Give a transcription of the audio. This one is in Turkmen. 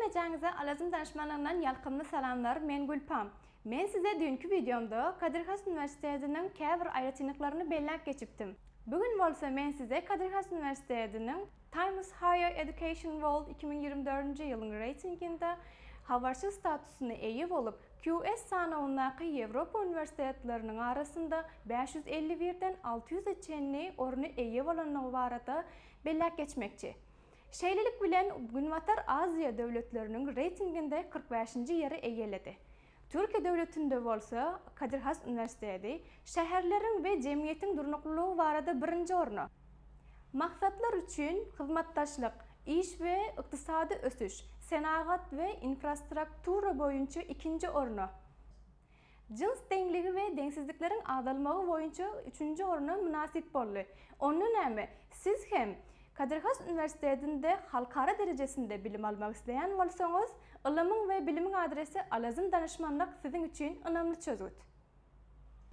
Hemmejaňize Alazym danyşmanlygyndan ýalkymly salamlar, men Gülpam. Men size düýnki wideomda Kadir Has uniwersitetiniň käbir aýratynlyklaryny belläp geçipdim. Bu gün bolsa men size Kadir Has uniwersitetiniň Times Higher Education World 2024-nji ýylyň reýtinginde habarçy statusyna eýe bolup, QS sanawyndaky Ýewropa uniwersitetleriniň arasynda 551-den 600 e çenli orny eýe bolandygy barada belläp geçmekçi. Şeýlelik bilen, Günbatar Aziýa döwletleriniň reýtinginde 45-nji ýeri eýeledi. Türkiýe döwletinde bolsa Kadir Has uniwersiteti şäherleriň we jemgyýetiň durnuklylygy barada birinji orna, Maksatlar üçin hyzmatdaşlyk, iş we ykdysady ösüş, senagat we infrastruktura boýunça ikinji orna, jyns deňligi we deňsizlikleriň azalmagy boýunça üçünji orna mynasyp boldy. Onda näme, siz hem Kadir Has uniwersitetinde halkara derejesinde bilim almak isleýän bolsaňyz, ylymyň we bilimiň adresi Alazym danyşmanlyk siziň üçin ynamly çözgüt.